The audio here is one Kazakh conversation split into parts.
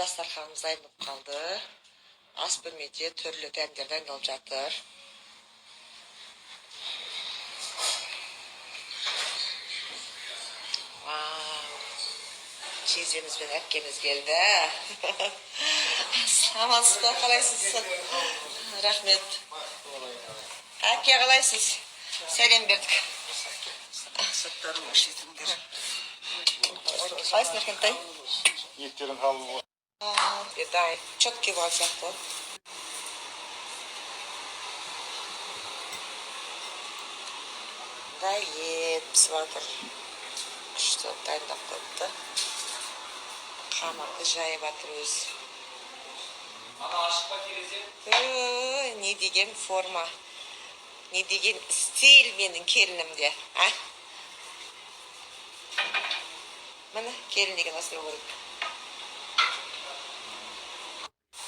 Дастарханымыз дайын болып қалды. Ас бөлмеде түрлі дәмдер дайындалып жатыр. Вау! Жездеміз бен әпкеміз келді. Амансыз ба, қалайсыз? Рахмет. Әпке, қалайсыз? Сәлем бердік. Сырттарын өшетіңдер. Қалайсың, Еркентай? Ниеттерің қабыл болсын. Дай, четкий болған сияқты ғой. Да, ет пісіп жатыр. Күшті қылып дайындап қойыпты. Қамырды жайып жатыр өзі. Ана ашық па терезе? Ой, не деген форма, не деген стиль менің келінімде, а? Міне, келін деген осылай болу керек.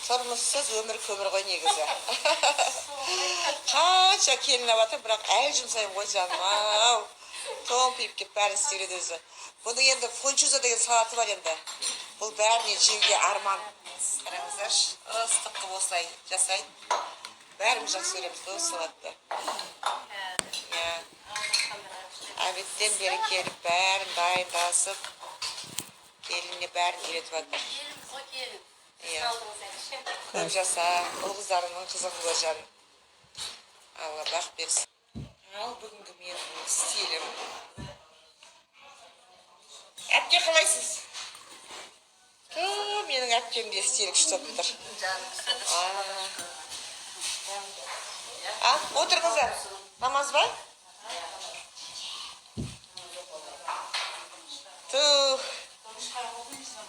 Тұрмыссыз өмір көмір ғой негізі. Қанша келін алып жатыр, бірақ әлі жұмсаймын ғой, жаным ау. Томпиып келіп бәрін істей береді өзі. Бұның енді фунчуза деген салаты бар енді. Бұл бәріне жеуге арман. Қараңыздаршы, ыстық қылып осылай жасайды. Бәріміз жақсы көреміз ғой осы салатты. Иә, обедтен бері келіп, бәрін дайындасып, келініне бәрін үйретіп жатыр. Келінбіз ғой, келін. Иә. Алдыңыз әлі. Көп жаса, ұл қыздарыңның қызығын көр, жаным. Алла бақ берсін. Ал бүгінгі менің стилім. Әпке, қалайсыз? Ту, менің әпкем де стилі күшті болып тұр. А, отырыңыздар. Намаз ба? Ту.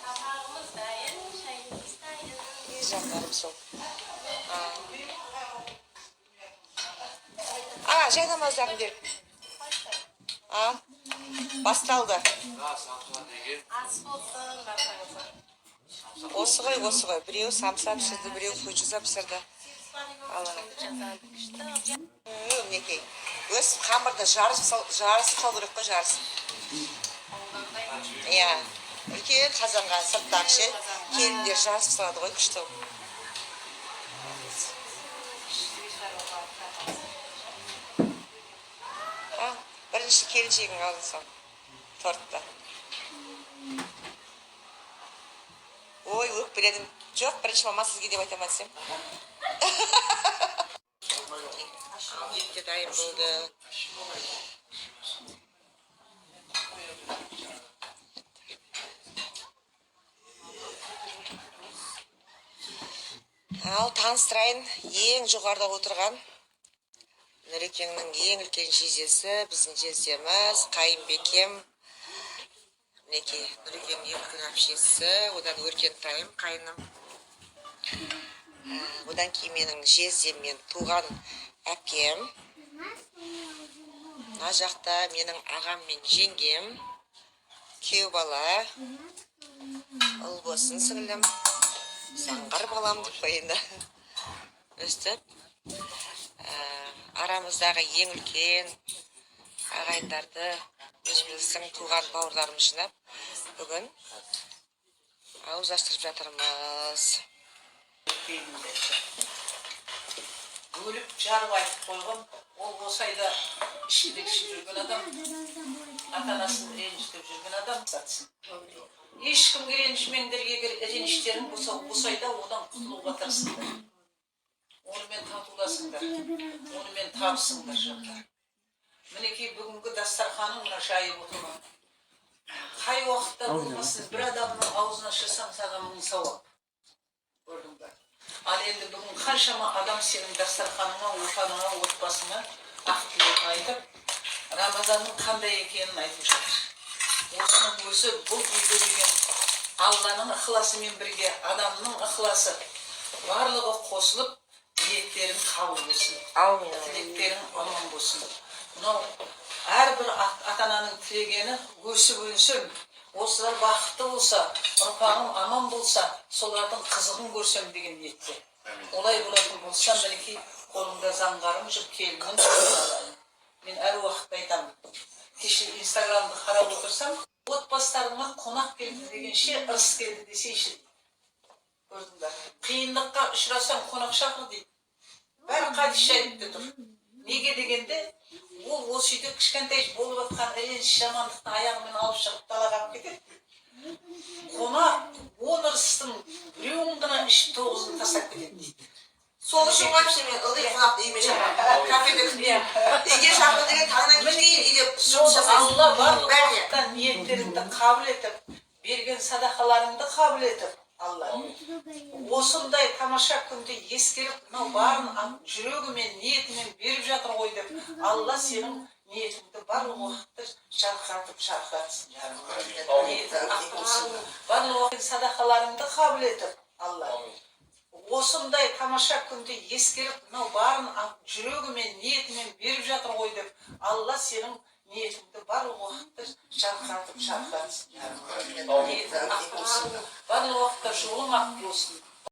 Тамағымыз дайын, шайымыз дайын. И жандарым сол. А, жай намаздарын бер. А, басталды. Да, самса деген. Ас болсын баршаңызға. Осы ғой, осы ғой. Біреу самса пісірді, біреу фунчуза пісірді. Алла. Күшті. Мінекей. Өсіп қамырды жарысып сал, жарысып салу керек қой, жарысып. Иә. Үлкен қазанға сырттағы ше, келіндер жарысып салады ғой күшті қылып. А, бірінші келіншегің алдын сал. Тортты. Ой, өкпеледім. Жоқ, бірінші мама сізге деп айтамын десем. Ет те дайын болды. Ал таныстырайын, ең жоғарыда отырған Нұрекеңнің ең үлкен жездесі, біздің жездеміз, Қайымбекем. Мінекей, Нұрекеңнің ең үлкен әпшесі, одан Өркен тайым, қайным. Одан кейін менің жездем мен туған әпкем. Мына жақта менің ағам мен жеңгем, күйеу бала, ұл болсын сіңілім, заңғар балам деп қояйын да. Өстіп, арамыздағы ең үлкен ағайындарды, өзіміздің туған бауырларымыз жинап, бүгін ауыз аштырып жатырмыз. Бөліп жарып айтып қойған. Ол болса да ішімдік ішіп жүрген адам, ата анасын ренжітіп жүрген адам сатсын. Ешкімге ренжімеңдер. Егер реніштерің болса, осы айда одан құтылуға тырысыңдар, онымен татуласыңдар, онымен табысыңдар, жандар. Мінекей, бүгінгі дастарханың мына жайып отырған, қай уақытта болмасын, бір адамның аузын ашсаң, саған мың сауап, көрдің бе? Ал енді бүгін қаншама адам сенің дастарханыңа, отаныңа, отбасыңа ақ тілек айтып, Рамазанның қандай екенін айтып жатыр. Осының өзі бұл үйде деген Алланың ықыласымен бірге адамның ықыласы, барлығы қосылып, ниеттерің қабыл болсын. Аумин. Тілектерің аман болсын. Мынау әрбір ата ананың тілегені: өсіп өнсем, осылар бақытты болса, ұрпағым аман болса, солардың қызығын көрсем деген ниетте. Олай болатын болса, мінекей, қолыңда заңғарың жүр, келінің жүр, айналайын. Мен әр уақытта айтамын. Кеше Инстаграмды қарап отырсам, отбасыларыңа қонақ келді дегенше, ырыс келді десейші. Көрдің бе, қиындыққа ұшырасаң, қонақ шақыр дейді. Бәрі Қадиша айтты тұр. Неге дегенде, ол осы үйде кішкентай болып жатқан реніш, жамандықты аяғымен алып шығып, далаға алып кетеді. Қонақ 10 ырыстың біреуін ғана ішіп, тоғызын тастап кетеді дейді. Сол үшін ғой вообще мен ылғи қонақты үйіме шақырамын, кафеде күтпеймін. Үйге шақыру деген таңнан кешке дейін үйде Сол жұмыс жасайсың. Алла барлық Бәріне. уақытта ниеттеріңді қабыл етіп, берген садақаларыңды қабыл етіп, Алла осындай тамаша күнді ескеріп, мынау барын жүрегімен, ниетімен беріп жатыр ғой деп, Алла сенің ниетіңді барлық уақытта жарқыратып, жарқыратсын. Ниетің ақ болсын. Барлық уақыт садақаларыңды қабыл етіп, Алла осындай тамаша күнді ескеріп, мынау барын жүрегімен, ниетімен беріп жатыр ғой деп, Алла сенің ниетіңді барлық уақытта жарқыратып, жарқыратсын. Ниетің ақ болсын. Барлық уақытта жолың ақ болсын.